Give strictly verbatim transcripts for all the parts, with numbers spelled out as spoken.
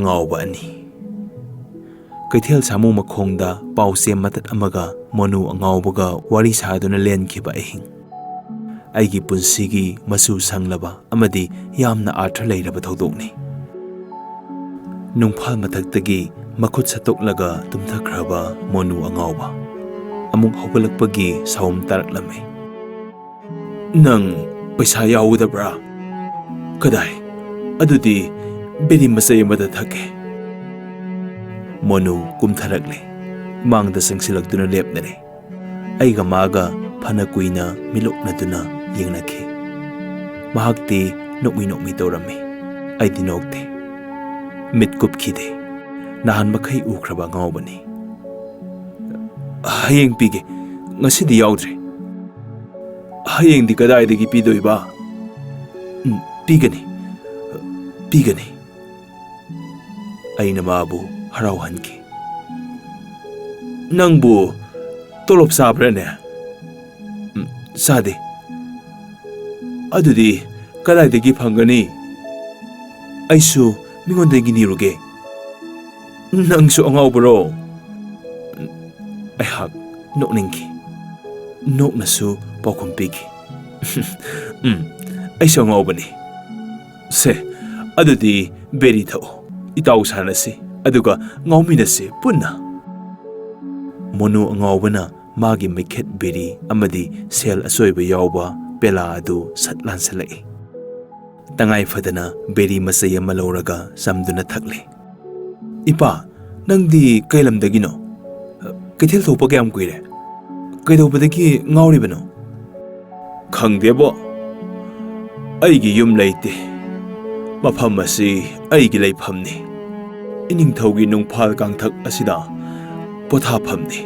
ꯑꯉꯥꯎꯕ ꯑꯅꯤ꯫ ꯀꯩꯊꯦꯜ ꯁꯥꯃꯨ ꯃꯈꯣꯡꯗ ꯄꯥꯎꯆꯦ ꯃꯇꯠ ꯑꯃꯒ ꯃꯣꯅꯨ ꯑꯉꯥꯎꯕꯒ ꯋꯥꯔꯤ ꯁꯥꯗꯨꯅ ꯂꯦꯟꯈꯤꯕ ꯑꯍꯤꯡ꯫ ꯑꯩꯒꯤ ꯄꯨꯟꯁꯤꯒꯤ ꯃꯆꯨ ꯁꯪꯂꯕ ꯑꯃꯗꯤ ꯌꯥꯝꯅ ꯑꯥꯔꯊ ꯂꯩꯔꯕ ꯊꯧꯗꯣꯛꯅꯤ꯫ ꯅꯨꯡꯐꯥꯜ ꯃꯊꯛꯇꯒꯤ ꯃꯈꯨꯠ ꯁꯠꯇꯣꯛꯂꯒ ꯇꯨꯝꯊꯈ꯭ꯔꯕ ꯃꯣꯅꯨ ꯑꯉꯥꯎꯕ꯫ ꯑꯃꯨꯛ ꯍꯧꯒꯠꯂꯛꯄꯒꯤ ꯁꯥꯎꯝ ꯇꯥꯔꯛꯂꯝꯃꯤ꯫ "ꯅꯪ ꯄꯩꯁꯥ ꯌꯥꯎꯒꯗꯕ꯭ꯔꯥ? ꯀꯗꯥꯏ? ꯑꯗꯨꯗꯤ ꯕꯦꯔꯤ ꯃꯆꯩ ꯑꯃꯗ ꯊꯛꯀꯦ꯫" ꯃꯣꯅꯨ ꯀꯨꯝꯊꯔꯛꯂꯦ꯫ ꯃꯥꯡꯗ ꯆꯪꯁꯤꯜꯂꯛꯇꯨꯅ ꯂꯦꯞꯅꯔꯦ꯫ ꯑꯩꯒ ꯃꯥꯒ ꯐꯅ ꯀꯨꯏꯅ ꯃꯤꯠꯂꯣꯛꯅꯗꯨꯅ ꯌꯦꯡꯅꯈꯤ꯫ ꯃꯍꯥꯛꯇꯤ ꯅꯣꯛꯃꯤ ꯅꯣꯛꯃꯤ ꯇꯧꯔꯝꯃꯤ꯫ ꯑꯩꯗꯤ ꯅꯣꯛꯇꯦ꯫ ꯃꯤꯠ ꯀꯨꯞꯈꯤꯗꯦ꯫ ꯅꯍꯥꯟ ꯃꯈꯩ ꯎꯈ꯭ꯔꯕ ꯑꯉꯥꯎꯕꯅꯤ꯫ "ꯍꯌꯦꯡ ꯄꯤꯒꯦ, ꯉꯁꯤꯗꯤ ꯌꯥꯎꯗ꯭ꯔꯦ꯫" "ꯍꯌꯦꯡꯗꯤ ꯀꯗꯥꯏꯗꯒꯤ ꯄꯤꯗꯣꯏꯕ?" "ꯎꯝ, ꯄꯤꯒꯅꯤ, ꯄꯤꯒꯅꯤ꯫" ꯑꯩꯅ ꯃꯥꯕꯨ ꯍꯔꯥꯎꯍꯟꯈꯤ꯫ "ꯅꯪꯕꯨ ꯇꯣꯂꯣꯞ ꯆꯥꯕ꯭ꯔꯥꯅꯦ?" "ꯎꯝ, ꯆꯥꯗꯦ꯫" "ꯑꯗꯨꯗꯤ ꯀꯗꯥꯏꯗꯒꯤ ꯐꯪꯒꯅꯤ? ꯑꯩꯁꯨ ꯃꯤꯉꯣꯟꯗꯒꯤ ꯅꯤꯔꯨꯒꯦ꯫" "ꯅꯪꯁꯨ ꯑꯉꯥꯎꯕꯔꯣ?" ꯑꯩꯍꯥꯛ ꯅꯣꯛꯅꯤꯡꯈꯤ꯫ ꯅꯣꯛꯅꯁꯨ ꯄꯥꯎꯈꯨꯝ ꯄꯤꯈꯤ꯫ "ꯎꯝ, ꯑꯩꯁꯨ ꯑꯉꯥꯎꯕꯅꯤ꯫ ꯁꯦ, ꯑꯗꯨꯗꯤ ꯕꯦꯔꯤ ꯊꯛꯎ꯫ ꯏꯇꯥꯎ ꯁꯥꯟꯅꯁꯤ, ꯑꯗꯨꯒ ꯉꯥꯎꯃꯤꯟꯅꯁꯤ ꯄꯨꯟꯅ꯫" ꯃꯣꯅꯨ ꯑꯉꯥꯎꯕꯅ ꯃꯥꯒꯤ ꯃꯩꯈꯦꯠ ꯕꯦꯔꯤ ꯑꯃꯗꯤ ꯁꯦꯜ ꯑꯆꯣꯏꯕ ꯌꯥꯎꯕ ꯄꯦꯂꯥ ꯑꯗꯨ ꯁꯠ ꯂꯥꯟꯁꯤꯜꯂꯛꯏ꯫ ꯇꯉꯥꯏ ꯐꯗꯅ ꯕꯦꯔꯤ ꯃꯆꯩ ꯑꯃ ꯂꯧꯔꯒ ꯆꯝꯗꯨꯅ ꯊꯛꯂꯦ꯫ "ꯏꯄꯥ, ꯅꯪꯗꯤ ꯀꯩ ꯂꯝꯗꯒꯤꯅꯣ? ꯀꯩꯊꯦꯜ ꯊꯣꯛꯄ ꯀꯌꯥꯝ ꯀꯨꯏꯔꯦ? ꯀꯩꯗꯧꯕꯗꯒꯤ ꯉꯥꯎꯔꯤꯕꯅꯣ?" "ꯈꯪꯗꯦꯕꯣ, ꯑꯩꯒꯤ ꯌꯨꯝ ꯂꯩꯇꯦ꯫ ꯃꯐꯝ ꯑꯁꯤ ꯑꯩꯒꯤ ꯂꯩꯐꯝꯅꯤ꯫ ꯏꯅꯤꯡꯊꯧꯒꯤ ꯅꯨꯡꯐꯥꯜ ꯀꯥꯡꯊꯛ ꯑꯁꯤꯗ ꯄꯣꯊꯥꯐꯝꯅꯤ꯫"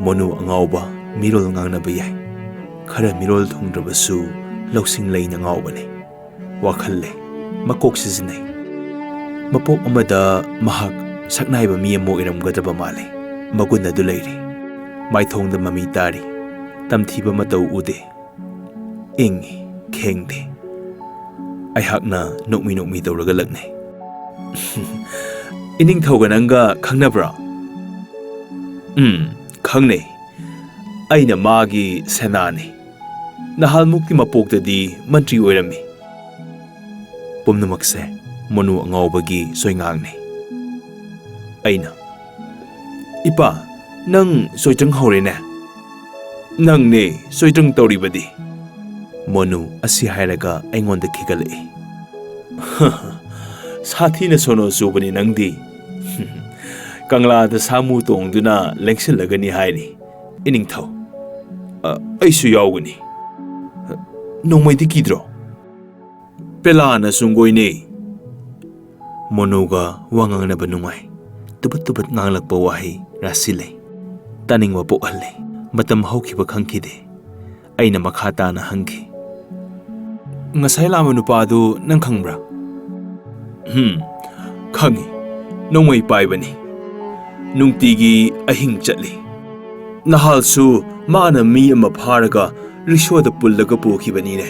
ꯃꯣꯅꯨ ꯑꯉꯥꯎꯕ ꯃꯤꯔꯣꯜ ꯉꯥꯡꯅꯕ ꯌꯥꯏ꯫ ꯈꯔ ꯃꯤꯔꯣꯜ ꯊꯨꯡꯗ꯭ꯔꯕꯁꯨ ꯂꯧꯁꯤꯡ ꯂꯩꯅ ꯉꯥꯎꯕꯅꯤ꯫ ꯋꯥꯈꯜ ꯂꯩ, ꯃꯀꯣꯛ ꯁꯤꯖꯤꯟꯅꯩ꯫ ꯃꯄꯣꯛ ꯑꯃꯗ ꯃꯍꯥꯛ ꯁꯛꯅꯥꯏꯕ ꯃꯤ ꯑꯃ ꯑꯣꯏꯔꯝꯒꯗꯕ ꯃꯥꯜꯂꯤ꯫ ꯃꯒꯨꯟ ꯑꯗꯨ ꯂꯩꯔꯤ꯫ ꯃꯥꯏꯊꯣꯡꯗ ꯃꯃꯤ ꯇꯥꯔꯤ꯫ ꯇꯝꯊꯤꯕ ꯃꯇꯧ ꯎꯗꯦ꯫ ꯏꯪꯉꯤ, ꯈꯦꯡꯗꯦ꯫ ꯑꯩꯍꯥꯛꯅ ꯅꯣꯛꯃꯤ ꯅꯣꯛꯃꯤ ꯇꯧꯔꯒ ꯂꯛꯅꯩ꯫ ꯏꯅꯤꯡꯊꯧꯒ ꯅꯪꯒ ꯈꯪꯅꯕ꯭ꯔꯣ? ꯎꯝ, ꯈꯪꯅꯩ꯫ ꯑꯩꯅ ꯃꯥꯒꯤ ꯁꯦꯅꯥꯅꯤ꯫ ꯅꯍꯥꯟꯃꯨꯛꯀꯤ ꯃꯄꯣꯛꯇꯗꯤ ꯃꯟꯇ꯭ꯔꯤ ꯑꯣꯏꯔꯝꯃꯤ꯫ ꯄꯨꯝꯅꯃꯛꯁꯦ ꯃꯣꯅꯨ ꯑꯉꯥꯎꯕꯒꯤ ꯁꯣꯏꯉꯥꯡꯅꯤ꯫ ꯑꯩꯅ, "ꯏꯄꯥ, ꯅꯪ ꯆꯣꯏꯇ꯭ꯔꯪ ꯍꯧꯔꯦꯅꯦ?" "ꯅꯪꯅꯦ ꯆꯣꯏꯇ꯭ꯔꯪ ꯇꯧꯔꯤꯕꯗꯤ!" ꯃꯣꯅꯨ ꯑꯁꯤ ꯍꯥꯏꯔꯒ ꯑꯩꯉꯣꯟꯗ ꯈꯤꯒꯠꯂꯛꯏ꯫ "ꯁꯥꯊꯤꯅ ꯁꯣꯅꯣ ꯆꯨꯕꯅꯤ ꯅꯪꯗꯤ꯫ ꯀꯪꯂꯥꯗ ꯁꯥꯃꯨ ꯇꯣꯡꯗꯨꯅ ꯂꯦꯡꯁꯤꯜꯂꯒꯅꯤ ꯍꯥꯏꯔꯤ ꯏꯅꯤꯡꯊꯧ꯫ ꯑ, ꯑꯩꯁꯨ ꯌꯥꯎꯒꯅꯤ꯫ ꯅꯣꯡꯃꯩꯗꯤ ꯀꯤꯗ꯭ꯔꯣ?" "ꯄꯦꯂꯥꯅ ꯁꯨꯡꯒꯣꯏꯅꯦ꯫" ꯃꯣꯅꯨꯒ ꯋꯥ ꯉꯥꯡꯅꯕ ꯅꯨꯡꯉꯥꯏ꯫ ꯇꯨꯕꯠ ꯇꯨꯕꯠ ꯉꯥꯡꯂꯛꯄ ꯋꯥꯍꯩ ꯔꯥꯁꯤ ꯂꯩ꯫ ꯇꯥꯅꯤꯡꯕ ꯄꯣꯛꯍꯜꯂꯦ꯫ ꯃꯇꯝ ꯍꯧꯈꯤꯕ ꯈꯪꯈꯤꯗꯦ꯫ ꯑꯩꯅ ꯃꯈꯥ ꯇꯥꯅ ꯍꯪꯈꯤ, "ꯉꯁꯥꯏ ꯂꯥꯛꯑꯝꯕ ꯅꯨꯄꯥꯗꯨ ꯅꯪ ꯈꯪꯕ꯭ꯔꯥ?" "ꯎꯝ, ꯈꯪꯉꯤ꯫ ꯅꯣꯡꯃꯩ ꯄꯥꯏꯕꯅꯤ꯫ ꯅꯨꯡꯇꯤꯒꯤ ꯑꯍꯤꯡ ꯆꯠꯂꯤ꯫ ꯅꯍꯥꯜꯁꯨ ꯃꯥꯅ ꯃꯤ ꯑꯃ ꯐꯥꯔꯒ ꯔꯤꯛꯁꯣꯗ ꯄꯨꯜꯂꯒ ꯄꯨꯈꯤꯕꯅꯤꯅꯦ꯫"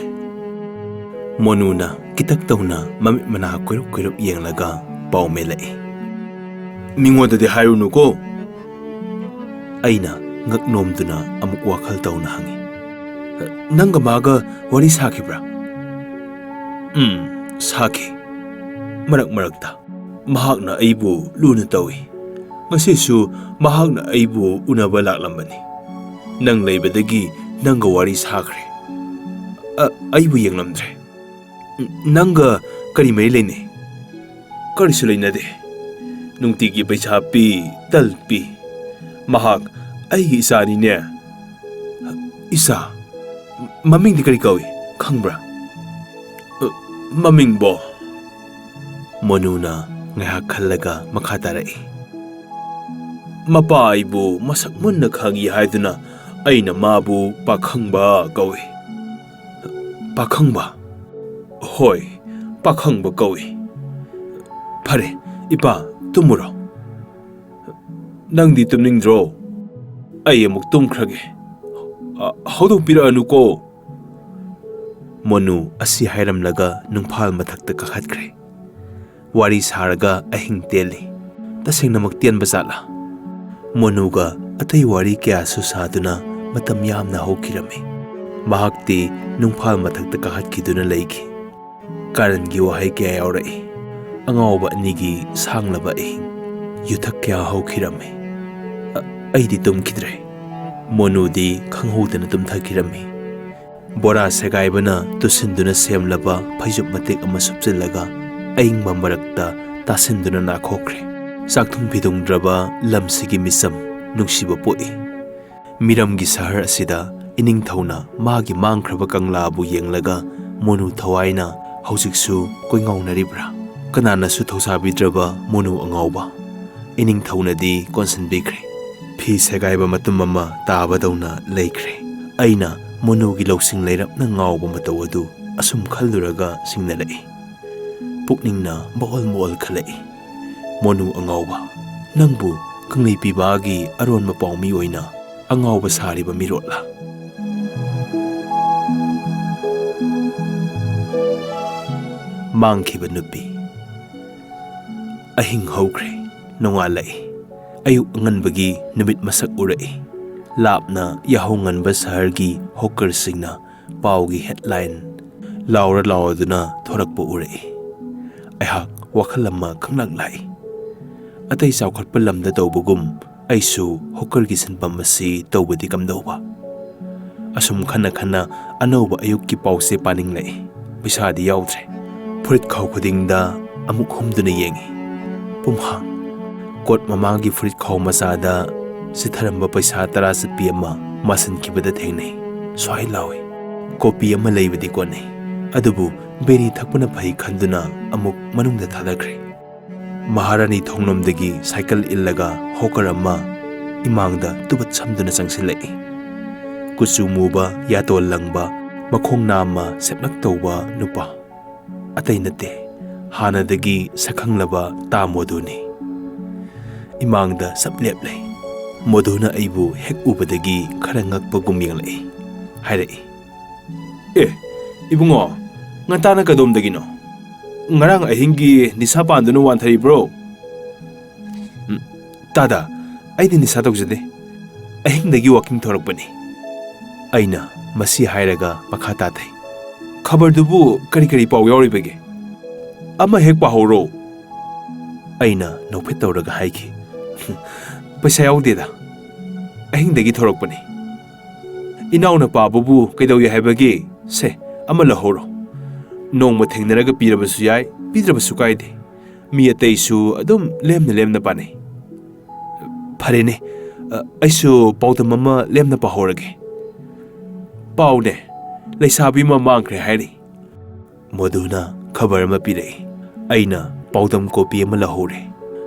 ꯃꯣꯅꯨꯅ ꯀꯤꯇꯛ ꯇꯧꯅ ꯃꯃꯤꯠ ꯃꯅꯥ ꯀꯣꯏꯔꯞ ꯀꯣꯏꯔꯞ ꯌꯦꯡꯂꯒ ꯄꯥꯎ ꯃꯦꯜꯂꯛꯏ꯫ "ꯃꯤꯉꯣꯟꯗꯗꯤ ꯍꯥꯏꯔꯨꯅꯨꯀꯣ꯫" ꯑꯩꯅ ꯉꯛ ꯅꯣꯝꯗꯨꯅ ꯑꯃꯨꯛ ꯋꯥꯈꯜ ꯇꯧꯅ ꯍꯪꯉꯤ, "ꯅꯪꯒ ꯃꯥꯒ ꯋꯥꯔꯤ ꯁꯥꯈꯤꯕ꯭ꯔꯥ?" "ꯎꯝ, ꯁꯥꯈꯤ꯫ ꯃꯔꯛ ꯃꯔꯛꯇ꯫ ꯃꯍꯥꯛꯅ ꯑꯩꯕꯨ ꯂꯨꯅ ꯇꯧꯏ꯫ ꯉꯁꯤꯁꯨ ꯃꯍꯥꯛꯅ ꯑꯩꯕꯨ ꯎꯅꯕ ꯂꯥꯛꯂꯝꯕꯅꯤ꯫ ꯅꯪ ꯂꯩꯕꯗꯒꯤ ꯅꯪꯒ ꯋꯥꯔꯤ ꯁꯥꯈ꯭ꯔꯦ꯫ ꯑ, ꯑꯩꯕꯨ ꯌꯦꯡꯂꯝꯗ꯭ꯔꯦ꯫" "ꯅꯪꯒ ꯀꯔꯤ ꯃꯔꯤ ꯂꯩꯅꯩ?" "ꯀꯔꯤꯁꯨ ꯂꯩꯅꯗꯦ꯫ ꯅꯨꯡꯇꯤꯒꯤ ꯄꯩꯁꯥ ꯄꯤ, ꯇꯜ ꯄꯤ꯫ ꯃꯍꯥꯛ ꯑꯩꯒꯤ ꯏꯆꯥꯅꯤꯅꯦ꯫" "ꯏꯆꯥ? ꯃꯃꯤꯡꯗꯤ ꯀꯔꯤ ꯀꯧꯏ, ꯈꯪꯕ꯭ꯔꯥ?" "ꯑ, ꯃꯃꯤꯡꯕꯣ?" ꯃꯣꯅꯨꯅ ꯉꯥꯏꯍꯥꯛ ꯈꯜꯂꯒ ꯃꯈꯥ ꯇꯥꯔꯛꯏ꯫ "ꯃꯄꯥ ꯑꯩꯕꯨ ꯃꯁꯛ ꯃꯨꯟꯅ ꯈꯪꯏ ꯍꯥꯏꯗꯨꯅ ꯑꯩꯅ ꯃꯥꯕꯨ ꯄꯥꯈꯪꯕ ꯀꯧꯏ꯫" "ꯄꯥꯈꯪꯕ?" "ꯍꯣꯏ, ꯄꯥꯈꯪꯕ ꯀꯧꯏ꯫" "ꯐꯔꯦ, ꯏꯄꯥ, ꯇꯨꯝꯃꯨꯔꯣ꯫" "ꯅꯪꯗꯤ ꯇꯨꯝꯅꯤꯡꯗ꯭ꯔꯣ? ꯑꯩ ꯑꯃꯨꯛ ꯇꯨꯝꯈ꯭ꯔꯒꯦ꯫ ꯑ, ꯍꯧꯗꯣꯛꯄꯤꯔꯛꯑꯅꯨꯀꯣ꯫" ꯃꯣꯅꯨ ꯑꯁꯤ ꯍꯥꯏꯔꯝꯂꯒ ꯅꯨꯡꯐꯥꯜ ꯃꯊꯛꯇ ꯀꯥꯈꯠꯈ꯭ꯔꯦ꯫ ꯋꯥꯔꯤ ꯁꯥꯔꯒ ꯑꯍꯤꯡ ꯇꯦꯜꯂꯤ꯫ ꯇꯁꯦꯡꯅꯃꯛ ꯇꯦꯟꯕ ꯖꯥꯠꯂꯥ? ꯃꯣꯅꯨꯒ ꯑꯇꯩ ꯋꯥꯔꯤ ꯀꯌꯥꯁꯨ ꯁꯥꯗꯨꯅ ꯃꯇꯝ ꯌꯥꯝꯅ ꯍꯧꯈꯤꯔꯝꯃꯤ꯫ ꯃꯍꯥꯛꯇꯤ ꯅꯨꯡꯐꯥꯜ ꯃꯊꯛꯇ ꯀꯥꯈꯠꯈꯤꯗꯨꯅ ꯂꯩꯈꯤ꯫ ꯀꯥꯔꯟꯒꯤ ꯋꯥꯍꯩ ꯀꯌꯥ ꯌꯥꯎꯔꯛꯏ꯫ ꯑꯉꯥꯎꯕ ꯑꯅꯤꯒꯤ ꯁꯥꯡꯂꯕ ꯑꯍꯤꯡ꯫ ꯌꯨꯊꯛ ꯀꯌꯥ ꯍꯧꯈꯤꯔꯝꯃꯤ꯫ ꯑ-, ꯑꯩꯗꯤ ꯇꯨꯝꯈꯤꯗ꯭ꯔꯦ꯫ ꯃꯣꯅꯨꯗꯤ ꯈꯪꯍꯧꯗꯅ ꯇꯨꯝꯊꯈꯤꯔꯝꯃꯤ꯫ ꯕꯣꯔꯥ ꯁꯦꯒꯥꯏꯕꯅ ꯇꯨꯁꯤꯟꯗꯨꯅ ꯁꯦꯝꯂꯕ ꯐꯩꯖꯨꯞ ꯃꯇꯦꯛ ꯑꯃ ꯁꯨꯞꯆꯤꯜꯂꯒ ꯑꯏꯪꯕ ꯃꯔꯛꯇ ꯇꯥꯁꯤꯟꯗꯨꯅ ꯅꯥꯈꯣꯛꯈ꯭ꯔꯦ꯫ ꯆꯥꯛꯊꯨꯡ ꯐꯤꯊꯨꯡꯗ꯭ꯔꯕ ꯂꯝꯁꯤꯒꯤ ꯃꯤꯆꯝ ꯅꯨꯡꯁꯤꯕ ꯄꯣꯛꯏ꯫ ꯃꯤꯔꯝꯒꯤ ꯁꯍꯔ ꯑꯁꯤꯗ ꯏꯅꯤꯡꯊꯧꯅ ꯃꯥꯒꯤ ꯃꯥꯡꯈ꯭ꯔꯕ ꯀꯪꯂꯥꯕꯨ ꯌꯦꯡꯂꯒ ꯃꯣꯅꯨ ꯊꯋꯥꯏꯅ ꯍꯧꯖꯤꯛꯁꯨ ꯀꯣꯏꯉꯥꯎꯅꯔꯤꯕ꯭ꯔꯥ? ꯀꯅꯥꯅꯁꯨ ꯊꯧꯁꯥꯕꯤꯗ꯭ꯔꯕ ꯃꯣꯅꯨ ꯑꯉꯥꯎꯕ꯫ ꯏꯅꯤꯡꯊꯧꯅꯗꯤ ꯀꯣꯟꯁꯤꯟꯕꯤꯈ꯭ꯔꯦ꯫ ꯐꯤ ꯁꯦꯒꯥꯏꯕ ꯃꯇꯨꯝ ꯑꯃ ꯇꯥꯕꯗꯧꯅ ꯂꯩꯈ꯭ꯔꯦ꯫ ꯑꯩꯅ ꯃꯣꯅꯨꯒꯤ ꯂꯧꯁꯤꯡ ꯂꯩꯔꯞꯅ ꯉꯥꯎꯕ ꯃꯇꯧ ꯑꯗꯨ ꯑꯁꯨꯝ ꯈꯜꯂꯨꯔꯒ ꯁꯤꯡꯅꯔꯛꯏ꯫ ꯄꯨꯛꯅꯤꯡꯅ ꯃꯑꯣꯜ ꯃꯑꯣꯜ ꯈꯜꯂꯛꯏ꯫ ꯃꯣꯅꯨ ꯑꯉꯥꯎꯕ, ꯅꯪꯕꯨ ꯀꯪꯂꯩ ꯄꯤꯕꯥꯒꯤ ꯑꯔꯣꯟꯕ ꯄꯥꯎꯃꯤ ꯑꯣꯏꯅ ꯑꯉꯥꯎꯕ ꯁꯥꯔꯤꯕ ꯃꯤꯔꯣꯠꯂ? ꯃꯥꯡꯈꯤꯕ ꯅꯨꯄꯤ꯫ ꯑꯍꯤꯡ ꯍꯧꯈ꯭ꯔꯦ, ꯅꯣꯡꯉꯥꯜꯂꯛꯏ꯫ ꯑꯌꯨꯛ ꯑꯉꯟꯕꯒꯤ ꯅꯨꯃꯤꯠ ꯃꯁꯛ ꯎꯔꯛꯏ꯫ ꯂꯥꯞꯅ ꯌꯥꯍꯧ ꯉꯟꯕ ꯁꯍꯔꯒꯤ ꯍꯣꯀꯔꯁꯤꯡꯅ ꯄꯥꯎꯒꯤ ꯍꯦꯗꯂꯥꯏꯟ ꯂꯥꯎꯔ ꯂꯥꯎꯔꯗꯨꯅ ꯊꯣꯔꯛꯄ ꯎꯔꯛꯏ꯫ ꯑꯩꯍꯥꯛ ꯋꯥꯈꯜ ꯑꯃ ꯈꯪꯂꯥꯛ ꯂꯥꯛꯏ꯫ ꯑꯇꯩ ꯆꯥꯎꯈꯠꯄ ꯂꯝꯗ ꯇꯧꯕꯒꯨꯝ ꯑꯩꯁꯨ ꯍꯣꯀꯔꯒꯤ ꯁꯤꯟꯐꯝ ꯑꯁꯤ ꯇꯧꯕꯗꯤ ꯀꯝꯗꯧꯕ? ꯑꯁꯨꯝ ꯈꯟꯅ ꯈꯟꯅ ꯑꯅꯧꯕ ꯑꯌꯨꯛꯀꯤ ꯄꯥꯎꯆꯦ ꯄꯥꯅꯤꯡꯂꯛꯏ꯫ ꯄꯩꯁꯥꯗꯤ ꯌꯥꯎꯗ꯭ꯔꯦ꯫ ꯐꯨꯔꯤꯠ ꯈꯥꯎ ꯈꯨꯗꯤꯡꯗ ꯑꯃꯨꯛ ꯍꯨꯝꯗꯨꯅ ꯌꯦꯡꯏ꯫ ꯄꯨꯝꯍꯥꯡ꯫ ꯀꯣꯠ ꯃꯃꯥꯒꯤ ꯐꯨꯔꯤꯠ ꯈꯥꯎ ꯃꯆꯥꯗ ꯆꯤꯠꯊꯔꯝꯕ ꯄꯩꯁꯥ ꯇꯔꯥ ꯆꯠꯄꯤ ꯑꯃ ꯃꯥꯁꯤꯟꯈꯤꯕꯗ ꯊꯦꯡꯅꯩ꯫ ꯁ꯭ꯋꯥꯏ ꯂꯥꯎꯏ꯫ ꯀꯣꯄꯤ ꯑꯃ ꯂꯩꯕꯗꯤ ꯀꯣꯟꯅꯩ, ꯑꯗꯨꯕꯨ ꯕꯦꯔꯤ ꯊꯛꯄꯅ ꯐꯩ ꯈꯟꯗꯨꯅ ꯑꯃꯨꯛ ꯃꯅꯨꯡꯗ ꯊꯥꯗꯈ꯭ꯔꯦ꯫ ꯃꯍꯥꯔꯥꯅꯤ ꯊꯣꯡꯂꯣꯝꯗꯒꯤ ꯁꯥꯏꯀꯜ ꯏꯜꯂꯒ ꯍꯣꯀꯔ ꯑꯃ ꯏꯃꯥꯡꯗ ꯇꯨꯕꯠ ꯁꯝꯗꯨꯅ ꯆꯪꯁꯤꯜꯂꯛꯏ꯫ ꯀꯨꯆꯨ ꯃꯨꯕ, ꯌꯥꯇꯣꯜ ꯂꯪꯕ, ꯃꯈꯣꯡ ꯅꯥꯝꯃ ꯁꯦꯞꯂꯛ ꯇꯧꯕ ꯅꯨꯄꯥ꯫ ꯑꯇꯩ ꯅꯠꯇꯦ, ꯍꯥꯟꯅꯗꯒꯤ ꯁꯛꯈꯪꯂꯕ ꯇꯥ ꯃꯣꯗꯨꯅꯤ꯫ ꯏꯃꯥꯡꯗ ꯆꯞ ꯂꯦꯞꯂꯦ꯫ ꯃꯣꯗꯨꯅ ꯑꯩꯕꯨ ꯍꯦꯛ ꯎꯕꯗꯒꯤ ꯈꯔ ꯉꯛꯄꯒꯨꯝ ꯌꯦꯡꯂꯛꯏ꯫ ꯍꯥꯏꯔꯛꯏ, "ꯑꯦ, ꯏꯕꯨꯡꯉꯣ, ꯉꯟꯇꯥꯅ ꯀꯗꯣꯝꯗꯒꯤꯅꯣ?" ꯉꯔꯥꯡ ꯑꯍꯤꯡꯒꯤ ꯅꯤꯁꯥ ꯄꯥꯟꯗꯨꯅ ꯋꯥꯟꯊꯔꯤꯕ꯭ꯔꯣ? ꯎꯝ, ꯇꯥꯗ, ꯑꯩꯗꯤ ꯅꯤꯁꯥ ꯇꯧꯖꯗꯦ꯫ ꯑꯍꯤꯡꯗꯒꯤ ꯋꯥꯀꯤꯡ ꯊꯣꯔꯛꯄꯅꯤ꯫ ꯑꯩꯅ ꯃꯁꯤ ꯍꯥꯏꯔꯒ ꯃꯈꯥ ꯇꯥꯊꯩ, "ꯈꯕꯔꯗꯨꯕꯨ ꯀꯔꯤ ꯀꯔꯤ ꯄꯥꯎ ꯌꯥꯎꯔꯤꯕꯒꯦ? ꯑꯃ ꯍꯦꯛ ꯄꯥꯍꯧꯔꯣ꯫" ꯑꯩꯅ ꯅꯣꯛꯐꯦꯠ ꯇꯧꯔꯒ ꯍꯥꯏꯈꯤ, "ꯄꯩꯁꯥ ꯌꯥꯎꯗꯦꯗ꯫ ꯑꯍꯤꯡꯗꯒꯤ ꯊꯣꯔꯛꯄꯅꯤ꯫ ꯏꯅꯥꯎꯅ ꯄꯥꯕꯕꯨ ꯀꯩꯗꯧꯏ ꯍꯥꯏꯕꯒꯦ? ꯁꯦ, ꯑꯃ ꯂꯧꯍꯧꯔꯣ꯫ ꯅꯣꯡꯃ ꯊꯦꯡꯅꯔꯒ ꯄꯤꯔꯕꯁꯨ ꯌꯥꯏ, ꯄꯤꯗ꯭ꯔꯕꯁꯨ ꯀꯥꯏꯗꯦ꯫ ꯃꯤ ꯑꯇꯩꯁꯨ ꯑꯗꯨꯝ ꯂꯦꯝꯅ ꯂꯦꯝꯅ ꯄꯥꯅꯩ꯫" "ꯐꯔꯦꯅꯦ, ꯑ, ꯑꯩꯁꯨ ꯄꯥꯎꯗꯝ ꯑꯃ ꯂꯦꯝꯅ ꯄꯥꯍꯧꯔꯒꯦ꯫" "ꯄꯥꯎꯅꯦ, ꯂꯩꯁꯥꯕꯤ ꯑꯃ ꯃꯥꯡꯈ꯭ꯔꯦ ꯍꯥꯏꯔꯤ꯫" ꯃꯣꯗꯨꯅ ꯈꯕꯔ ꯑꯃ ꯄꯤꯔꯛꯏ꯫ ꯑꯩꯅ ꯄꯥꯎꯗꯝ ꯀꯣꯄꯤ ꯑꯃ ꯂꯧꯍꯧꯔꯦ꯫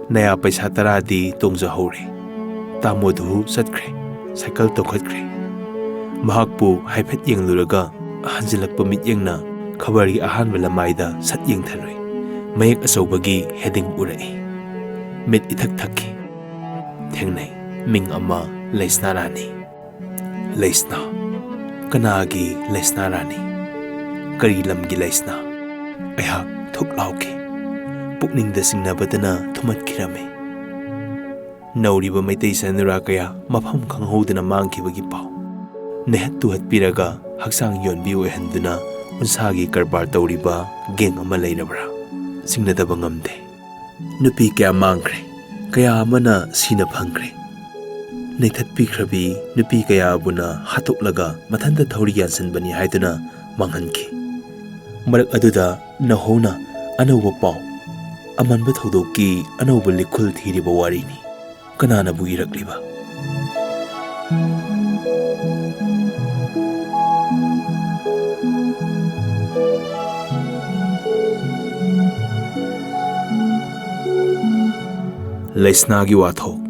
ꯅꯌꯥ ꯄꯩꯁꯥ ꯇꯔꯥꯗꯤ ꯇꯣꯡꯖꯍꯧꯔꯦ꯫ ꯇꯥꯃꯣꯗꯨ ꯆꯠꯈ꯭ꯔꯦ, ꯁꯥꯏꯀꯜ ꯇꯣꯡꯈꯠꯈ꯭ꯔꯦ꯫ ꯃꯍꯥꯛꯄꯨ ꯍꯥꯏꯐꯦꯠ ꯌꯦꯡꯂꯨꯔꯒ ꯍꯟꯖꯤꯜꯂꯛꯄ ꯃꯤꯠꯌꯦꯡꯅ ꯈꯕꯔꯒꯤ ꯑꯍꯥꯟꯕ ꯂꯃꯥꯏꯗ ꯁꯠ ꯌꯦꯡꯊꯔꯨꯏ꯫ ꯃꯌꯦꯛ ꯑꯆꯧꯕꯒꯤ ꯍꯦꯗꯤꯡ ꯎꯔꯛꯏ꯫ ꯃꯤꯠ ꯏꯊꯛ ꯊꯛꯈꯤ꯫ ꯊꯦꯡꯅꯩ꯫ ꯃꯤꯡ ꯑꯃ, ꯂꯩꯁꯅꯥ ꯔꯥꯅꯤ꯫ ꯂꯩꯁꯅꯥ? ꯀꯅꯥꯒꯤ ꯂꯩꯁꯅꯥ ꯔꯥꯅꯤ? ꯀꯔꯤ ꯂꯝꯒꯤ ꯂꯩꯁꯅꯥ? ꯑꯩꯍꯥꯛ ꯊꯨꯛ ꯂꯥꯎꯈꯤ꯫ ꯄꯨꯛꯅꯤꯡꯗ ꯆꯤꯡꯅꯕꯗꯅ ꯊꯨꯝꯍꯠꯈꯤꯔꯝꯃꯤ꯫ ꯅꯧꯔꯤꯕ ꯃꯩꯇꯩ ꯆꯅꯨꯔꯥ ꯀꯌꯥ ꯃꯐꯝ ꯈꯪꯍꯧꯗꯅ ꯃꯥꯡꯈꯤꯕꯒꯤ ꯄꯥꯎ꯫ ꯅꯩꯍꯠ ꯇꯨꯍꯠꯄꯤꯔꯒ ꯍꯛꯆꯥꯡ ꯌꯣꯟꯕꯤ ꯑꯣꯏꯍꯟꯗꯨꯅ ꯎꯟꯁꯥꯒꯤ ꯀꯔꯕꯥꯔ ꯇꯧꯔꯤꯕ ꯒꯦꯡ ꯑꯃ ꯂꯩꯔꯕ꯭ꯔꯥ? ꯆꯤꯡꯅꯗꯕ ꯉꯝꯗꯦ꯫ ꯅꯨꯄꯤ ꯀꯌꯥ ꯃꯥꯡꯈ꯭ꯔꯦ, ꯀꯌꯥ ꯑꯃꯅ ꯁꯤꯅ ꯐꯪꯈ꯭ꯔꯦ꯫ ꯅꯩꯊꯠꯄꯤꯈ꯭ꯔꯕꯤ ꯅꯨꯄꯤ ꯀꯌꯥꯕꯨꯅ ꯍꯥꯠꯇꯣꯛꯂꯒ ꯃꯊꯟꯇ ꯊꯧꯔꯤ ꯌꯥꯟꯁꯤꯟꯕꯅꯤ ꯍꯥꯏꯗꯨꯅ ꯃꯥꯡꯍꯟꯈꯤ꯫ ꯃꯔꯛ ꯑꯗꯨꯗ ꯅꯧꯍꯧꯅ ꯑꯅꯧꯕ ꯄꯥꯎ, ꯑꯃꯟꯕ ꯊꯧꯗꯣꯛꯀꯤ ꯑꯅꯧꯕ ꯂꯤꯈꯨꯜ ꯊꯤꯔꯤꯕ ꯋꯥꯔꯤꯅꯤ꯫ ꯀꯅꯥꯅꯕꯨ ꯏꯔꯛꯂꯤꯕ? ꯂꯩꯁꯅꯥꯒꯤ ꯋꯥꯊꯣꯛ꯫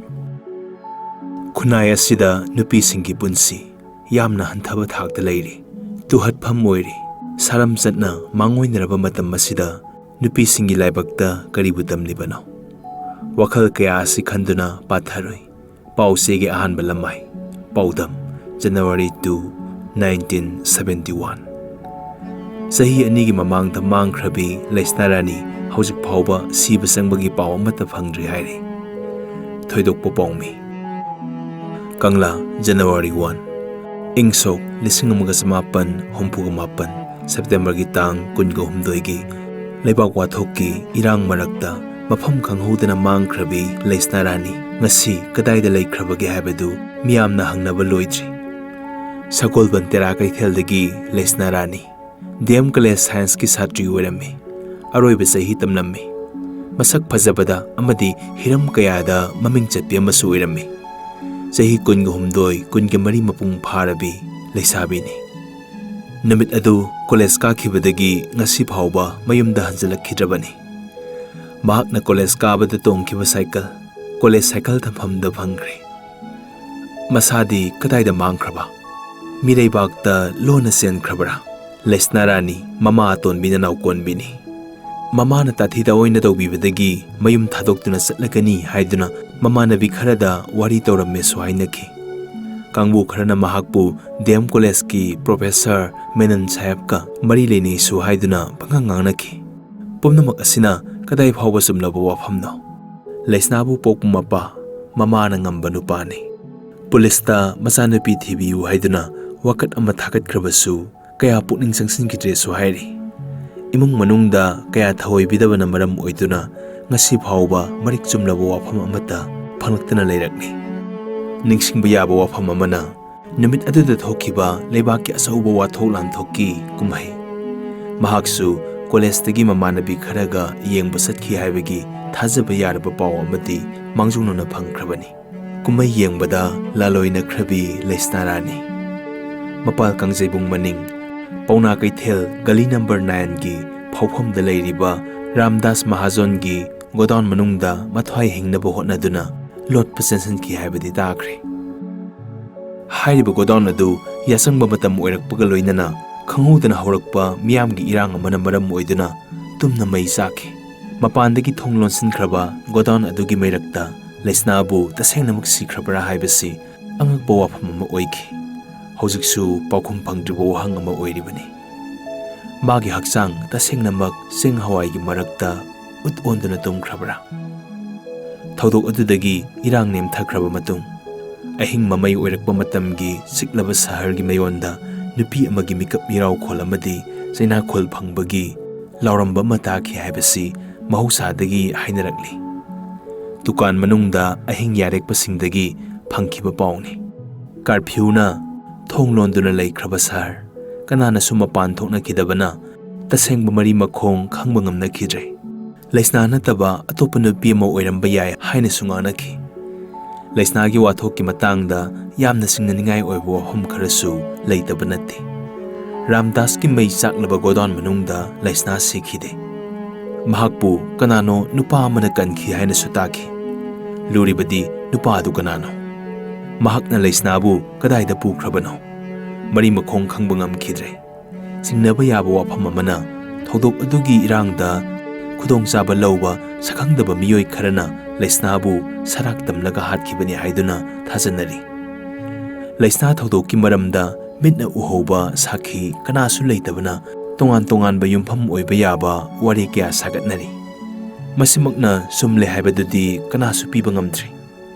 ꯈꯨꯟꯅꯥꯏ ꯑꯁꯤꯗ ꯅꯨꯄꯤꯁꯤꯡꯒꯤ ꯄꯨꯟꯁꯤ ꯌꯥꯝꯅ ꯍꯟꯊꯕ ꯊꯥꯛꯇ ꯂꯩꯔꯤ꯫ ꯇꯨꯍꯠꯐꯝ ꯑꯣꯏꯔꯤ꯫ ꯁꯥꯔꯝ ꯆꯠꯅ ꯃꯥꯡꯑꯣꯏꯅꯔꯕ ꯃꯇꯝ ꯑꯁꯤꯗ ꯅꯨꯄꯤꯁꯤꯡꯒꯤ ꯂꯥꯏꯕꯛꯇ ꯀꯔꯤꯕꯨ ꯇꯝꯂꯤꯕꯅꯣ? ꯋꯥꯈꯜ ꯀꯌꯥ ꯑꯁꯤ ꯈꯟꯗꯨꯅ ꯄꯥꯊꯔꯨꯏ꯫ ꯄꯥꯎꯆꯦꯒꯤ ꯑꯍꯥꯟꯕ ꯂꯃꯥꯏ꯫ ꯄꯥꯎꯗꯝ, January two, nineteen seventy one꯫ ꯆꯍꯤ ꯑꯅꯤꯒꯤ ꯃꯃꯥꯡꯗ ꯃꯥꯡꯈ꯭ꯔꯕꯤ ꯂꯩꯁꯅꯥ ꯔꯥꯅꯤ ꯍꯧꯖꯤꯛ ꯐꯥꯎꯕ ꯁꯤꯕ ꯆꯪꯕꯒꯤ ꯄꯥꯎ ꯑꯃꯠꯇ ꯐꯪꯗ꯭ꯔꯤ ꯍꯥꯏꯔꯤ꯫ ꯊꯣꯏꯗꯣꯛꯄ ꯄꯥꯎꯃꯤ꯫ ꯀꯪꯂꯥ, January one, ꯏꯪ ꯁꯣꯛ ꯂꯤꯁꯤꯡ ꯑꯃꯒ ꯆꯃꯥꯄꯟ ꯍꯨꯝꯐꯨꯒ ꯃꯥꯄꯟ, ꯁꯦꯞꯇꯦꯝꯕꯔꯒꯤ ꯇꯥꯡ ꯀꯨꯟꯒ ꯍꯨꯝꯗꯣꯏꯒꯤ ꯂꯩꯕꯥꯛ ꯋꯥꯊꯣꯛꯀꯤ ꯏꯔꯥꯡ ꯃꯔꯛꯇ ꯃꯐꯝ ꯈꯪꯍꯧꯗꯅ ꯃꯥꯡꯈ꯭ꯔꯕꯤ ꯂꯩꯁꯅꯥ ꯔꯥꯅꯤ ꯉꯁꯤ ꯀꯗꯥꯏꯗ ꯂꯩꯈ꯭ꯔꯕꯒꯦ ꯍꯥꯏꯕꯗꯨ ꯃꯤꯌꯥꯝꯅ ꯍꯪꯅꯕ ꯂꯣꯏꯗ꯭ꯔꯤ꯫ ꯁꯒꯣꯜꯕꯟ ꯇꯦꯔꯥ ꯀꯩꯊꯦꯜꯗꯒꯤ ꯂꯩꯁꯅꯥ ꯔꯥꯅꯤ꯫ ꯗꯤ ꯑꯦꯝ ꯀꯣꯂꯦꯖ ꯁꯥꯏꯟꯁꯀꯤ ꯁꯥꯇ꯭ꯔꯤ ꯑꯣꯏꯔꯝꯃꯤ꯫ ꯑꯔꯣꯏꯕ ꯆꯍꯤ ꯇꯝꯂꯝꯃꯤ꯫ ꯃꯁꯛ ꯐꯖꯕꯗ ꯑꯃꯗꯤ ꯍꯤꯔꯝ ꯀꯌꯥꯗ ꯃꯃꯤꯡ ꯆꯠꯄꯤ ꯑꯃꯁꯨ ꯑꯣꯏꯔꯝꯃꯤ꯫ ꯆꯍꯤ ꯀꯨꯟꯒ ꯍꯨꯝꯗꯣꯏ, ꯀꯨꯟꯒ ꯃꯔꯤ ꯃꯄꯨꯡ ꯐꯥꯔꯕꯤ ꯂꯩꯁꯥꯕꯤꯅꯤ꯫ ꯅꯨꯃꯤꯠ ꯑꯗꯨ ꯀꯣꯂꯦꯖ ꯀꯥꯈꯤꯕꯗꯒꯤ ꯉꯁꯤ ꯐꯥꯎꯕ ꯃꯌꯨꯝꯗ ꯍꯟꯖꯤꯜꯂꯛꯈꯤꯗ꯭ꯔꯕꯅꯤ꯫ ꯃꯍꯥꯛꯅ ꯀꯣꯂꯦꯖ ꯀꯥꯕꯗ ꯇꯣꯡꯈꯤꯕ ꯁꯥꯏꯀꯜ, ꯀꯣꯂꯦꯖ ꯁꯥꯏꯀꯜ ꯊꯝꯐꯝꯗ ꯐꯪꯈ꯭ꯔꯦ꯫ ꯃꯁꯥꯗꯤ ꯀꯗꯥꯏꯗ ꯃꯥꯡꯈ꯭ꯔꯕ? ꯃꯤꯔꯩꯕꯥꯛꯇ ꯂꯣꯟꯅ ꯆꯦꯟꯈ꯭ꯔꯕꯔꯥ? ꯂꯩꯁꯅꯥ ꯔꯥꯅꯤ ꯃꯃꯥ ꯑꯇꯣꯟꯕꯤꯅ ꯅꯥꯎꯀꯣꯟꯕꯤꯅꯤ꯫ ꯃꯃꯥꯅ ꯇꯥꯊꯤ ꯇꯥꯑꯣꯏꯅ ꯇꯧꯕꯤꯕꯗꯒꯤ ꯃꯌꯨꯝ ꯊꯥꯗꯣꯛꯇꯨꯅ ꯆꯠꯂꯒꯅꯤ ꯍꯥꯏꯗꯨꯅ ꯃꯃꯥꯟꯅꯕꯤ ꯈꯔꯗ ꯋꯥꯔꯤ ꯇꯧꯔꯝꯃꯦꯁꯨ ꯍꯥꯏꯅꯈꯤ꯫ ꯀꯥꯡꯕꯨ ꯈꯔꯅ ꯃꯍꯥꯛꯄꯨ ꯗꯤ ꯑꯦꯝ ꯀꯣꯂꯦꯖꯀꯤ ꯄ꯭ꯔꯣꯐꯦꯁꯔ ꯃꯦꯅꯟ ꯁꯥꯍꯦꯕꯀ ꯃꯔꯤ ꯂꯩꯅꯩꯁꯨ ꯍꯥꯏꯗꯨꯅ ꯄꯪꯉꯥꯡ ꯉꯥꯡꯅꯈꯤ꯫ ꯄꯨꯝꯅꯃꯛ ꯑꯁꯤꯅ ꯀꯗꯥꯏ ꯐꯥꯎꯕ ꯆꯨꯝꯂꯕ ꯋꯥꯐꯝꯅꯣ? ꯂꯩꯁꯅꯥꯕꯨ ꯄꯣꯛꯄ ꯃꯄꯥ, ꯃꯃꯥꯅ ꯉꯝꯕ ꯅꯨꯄꯥꯅꯤ꯫ ꯄꯨꯂꯤꯁꯇ ꯃꯆꯥꯅꯨꯄꯤ ꯊꯤꯕꯤꯌꯨ ꯍꯥꯏꯗꯨꯅ ꯋꯥꯀꯠ ꯑꯃ ꯊꯥꯒꯠꯈ꯭ꯔꯕꯁꯨ ꯀꯌꯥ ꯄꯨꯛꯅꯤꯡ ꯆꯪꯁꯤꯟꯈꯤꯗ꯭ꯔꯦꯁꯨ ꯍꯥꯏꯔꯤ꯫ ꯏꯃꯨꯡ ꯃꯅꯨꯡꯗ ꯀꯌꯥ ꯊꯑꯣꯏꯕꯤꯗꯕꯅ ꯃꯔꯝ ꯑꯣꯏꯗꯨꯅ ꯉꯁꯤ ꯐꯥꯎꯕ ꯃꯔꯤꯛ ꯆꯨꯝꯂꯕ ꯋꯥꯐꯝ ꯑꯃꯠꯇ ꯐꯪꯂꯛꯇꯅ ꯂꯩꯔꯛꯂꯤ꯫ ꯅꯤꯡꯁꯤꯡꯕ ꯌꯥꯕ ꯋꯥꯐꯝ ꯑꯃꯅ, ꯅꯨꯃꯤꯠ ꯑꯗꯨꯗ ꯊꯣꯛꯈꯤꯕ ꯂꯩꯕꯥꯛꯀꯤ ꯑꯆꯧꯕ ꯋꯥꯊꯣꯛ ꯂꯥꯟꯊꯣꯛꯀꯤ ꯀꯨꯝꯍꯩ꯫ ꯃꯍꯥꯛꯁꯨ ꯀꯣꯂꯦꯖꯇꯒꯤ ꯃꯃꯥꯟꯅꯕꯤ ꯈꯔꯒ ꯌꯦꯡꯕ ꯆꯠꯈꯤ ꯍꯥꯏꯕꯒꯤ ꯊꯥꯖꯕ ꯌꯥꯔꯕ ꯄꯥꯎ ꯑꯃꯗꯤ ꯃꯥꯡꯖꯧꯅꯅ ꯐꯪꯈ꯭ꯔꯕꯅꯤ꯫ ꯀꯨꯝꯍꯩ ꯌꯦꯡꯕꯗ ꯂꯥꯂꯣꯏꯅꯈ꯭ꯔꯕꯤ ꯂꯩꯁꯅꯥ ꯔꯥꯅꯤ꯫ ꯃꯄꯥꯜ ꯀꯥꯡꯖꯩꯕꯨꯡ ꯃꯅꯤꯡ, ꯄꯥꯎꯅꯥ ꯀꯩꯊꯦꯜ, ꯒꯂꯤ ꯅꯝꯕꯔ ꯅꯥꯏꯟꯒꯤ ꯐꯥꯎꯐꯝꯗ ꯂꯩꯔꯤꯕ ꯔꯥꯝꯗꯥꯁ ꯃꯍꯥꯖꯣꯟꯒꯤ ꯒꯣꯗꯥꯎꯟ ꯃꯅꯨꯡꯗ ꯃꯊ꯭ꯋꯥꯏ ꯍꯤꯡꯅꯕ ꯍꯣꯠꯅꯗꯨꯅ ꯂꯣꯠꯄ ꯆꯦꯟꯁꯤꯟꯈꯤ ꯍꯥꯏꯕꯗꯤ ꯇꯥꯈ꯭ꯔꯦ꯫ ꯍꯥꯏꯔꯤꯕ ꯒꯣꯗꯥꯎꯟ ꯑꯗꯨ ꯌꯥꯆꯪꯕ ꯃꯇꯝ ꯑꯣꯏꯔꯛꯄꯒ ꯂꯣꯏꯅꯅ ꯈꯪꯍꯧꯗꯅ ꯍꯧꯔꯛꯄ ꯃꯤꯌꯥꯝꯒꯤ ꯏꯔꯥꯡ ꯑꯃꯅ ꯃꯔꯝ ꯑꯣꯏꯗꯨꯅ ꯇꯨꯝꯅ ꯃꯩ ꯆꯥꯛꯈꯤ꯫ ꯃꯄꯥꯟꯗꯒꯤ ꯊꯣꯡ ꯂꯣꯟꯁꯤꯟꯈ꯭ꯔꯕ ꯒꯣꯗꯥꯎꯟ ꯑꯗꯨꯒꯤ ꯃꯩꯔꯛꯇ ꯂꯩꯁꯅꯥꯕꯨ ꯇꯁꯦꯡꯅꯃꯛ ꯁꯤꯈ꯭ꯔꯕ꯭ꯔꯥ ꯍꯥꯏꯕꯁꯤ ꯑꯉꯛꯄ ꯋꯥꯐꯝ ꯑꯃ ꯑꯣꯏꯈꯤ꯫ ꯍꯧꯖꯤꯛꯁꯨ ꯄꯥꯎꯈꯨꯝ ꯐꯪꯗ꯭ꯔꯤꯕ ꯋꯥꯍꯪ ꯑꯃ ꯑꯣꯏꯔꯤꯕꯅꯤ꯫ ꯃꯥꯒꯤ ꯍꯛꯆꯥꯡ ꯇꯁꯦꯡꯅꯃꯛ ꯆꯦꯡ ꯍꯋꯥꯏꯒꯤ ꯃꯔꯛꯇ ꯎꯠ ꯑꯣꯟꯗꯨꯅ ꯇꯨꯝꯈ꯭ꯔꯕ꯭ꯔꯥ? ꯊꯧꯗꯣꯛ ꯑꯗꯨꯗꯒꯤ ꯏꯔꯥꯡ ꯅꯦꯝꯊꯈ꯭ꯔꯕ ꯃꯇꯨꯡ, ꯑꯍꯤꯡ ꯃꯃꯩ ꯑꯣꯏꯔꯛꯄ ꯃꯇꯝꯒꯤ ꯆꯤꯛꯂꯕ ꯁꯍꯔꯒꯤ ꯃꯌꯣꯟꯗ ꯅꯨꯄꯤ ꯑꯃꯒꯤ ꯃꯤꯀꯞ ꯃꯤꯔꯥꯎꯈꯣꯜ ꯑꯃꯗꯤ ꯆꯩꯅꯥꯈꯣꯜ ꯐꯪꯕꯒꯤ ꯂꯥꯎꯔꯝꯕ ꯑꯃ ꯇꯥꯈꯤ ꯍꯥꯏꯕꯁꯤ ꯃꯍꯧꯁꯥꯗꯒꯤ ꯍꯥꯏꯅꯔꯛꯂꯤ꯫ ꯗꯨꯀꯥꯟ ꯃꯅꯨꯡꯗ ꯑꯍꯤꯡ ꯌꯥꯔꯦꯛꯄꯁꯤꯡꯗꯒꯤ ꯐꯪꯈꯤꯕ ꯄꯥꯎꯅꯤ꯫ ꯀꯥꯔꯐ꯭ꯌꯨꯅ ꯊꯣꯡ ꯂꯣꯟꯗꯨꯅ ꯂꯩꯈ꯭ꯔꯕ ꯁꯍꯔ, ꯀꯅꯥꯅꯁꯨ ꯃꯄꯥꯟ ꯊꯣꯛꯅꯈꯤꯗꯕꯅ ꯇꯁꯦꯡꯕ ꯃꯔꯤ ꯃꯈꯣꯡ ꯈꯪꯕ ꯉꯝꯅꯈꯤꯗ꯭ꯔꯦ꯫ ꯂꯩꯁꯅꯥ ꯅꯠꯇꯕ ꯑꯇꯣꯞꯄ ꯅꯨꯄꯤ ꯑꯃ ꯑꯣꯏꯔꯝꯕ ꯌꯥꯏ ꯍꯥꯏꯅꯁꯨ ꯉꯥꯡꯅꯈꯤ꯫ ꯂꯩꯁꯅꯥꯒꯤ ꯋꯥꯊꯣꯛꯀꯤ ꯃꯇꯥꯡꯗ ꯌꯥꯝꯅ ꯆꯤꯡꯅꯅꯤꯡꯉꯥꯏ ꯑꯣꯏꯕ ꯋꯥꯐꯝ ꯈꯔꯁꯨ ꯂꯩꯇꯕ ꯅꯠꯇꯦ꯫ ꯔꯥꯝꯗꯥꯁꯀꯤ ꯃꯩ ꯆꯥꯛꯂꯕ ꯒꯣꯗꯥꯎꯟ ꯃꯅꯨꯡꯗ ꯂꯩꯁꯅꯥ ꯁꯤꯈꯤꯗꯦ꯫ ꯃꯍꯥꯛꯄꯨ ꯀꯅꯥꯅꯣ ꯅꯨꯄꯥ ꯑꯃꯅ ꯀꯟꯈꯤ ꯍꯥꯏꯅꯁꯨ ꯇꯥꯈꯤ꯫ ꯂꯨꯔꯤꯕꯗꯤ ꯅꯨꯄꯥ ꯑꯗꯨ ꯀꯅꯥꯅꯣ? ꯃꯍꯥꯛꯅ ꯂꯩꯁꯅꯥꯕꯨ ꯀꯗꯥꯏꯗ ꯄꯨꯈ꯭ꯔꯕꯅꯣ? ꯃꯔꯤ ꯃꯈꯣꯡ ꯈꯪꯕ ꯉꯝꯈꯤꯗ꯭ꯔꯦ꯫ ꯆꯤꯡꯅꯕ ꯌꯥꯕ ꯋꯥꯐꯝ ꯑꯃꯅ, ꯊꯧꯗꯣꯛ ꯑꯗꯨꯒꯤ ꯏꯔꯥꯡꯗ ꯈꯨꯗꯣꯡꯆꯥꯕ ꯂꯧꯕ ꯁꯛꯈꯪꯗꯕ ꯃꯤꯑꯣꯏ ꯈꯔꯅ ꯂꯩꯁꯅꯥꯕꯨ ꯁꯔꯥꯛ ꯇꯝꯂꯒ ꯍꯥꯠꯈꯤꯕꯅꯤ ꯍꯥꯏꯗꯨꯅ ꯊꯥꯖꯅꯔꯤ꯫ ꯂꯩꯁꯅꯥ ꯊꯧꯗꯣꯛꯀꯤ ꯃꯔꯝꯗ ꯃꯤꯠꯅ ꯎꯍꯧꯕ ꯁꯥꯈꯤ ꯀꯅꯥꯁꯨ ꯂꯩꯇꯕꯅ ꯇꯣꯉꯥꯟ ꯇꯣꯉꯥꯟꯕ ꯌꯨꯝꯐꯝ ꯑꯣꯏꯕ ꯌꯥꯕ ꯋꯥꯔꯤ ꯀꯌꯥ ꯁꯥꯒꯠꯅꯔꯤ꯫ ꯃꯁꯤꯃꯛꯅ ꯆꯨꯝꯂꯦ ꯍꯥꯏꯕꯗꯨꯗꯤ ꯀꯅꯥꯁꯨ ꯄꯤꯕ ꯉꯝꯗ꯭ꯔꯤ꯫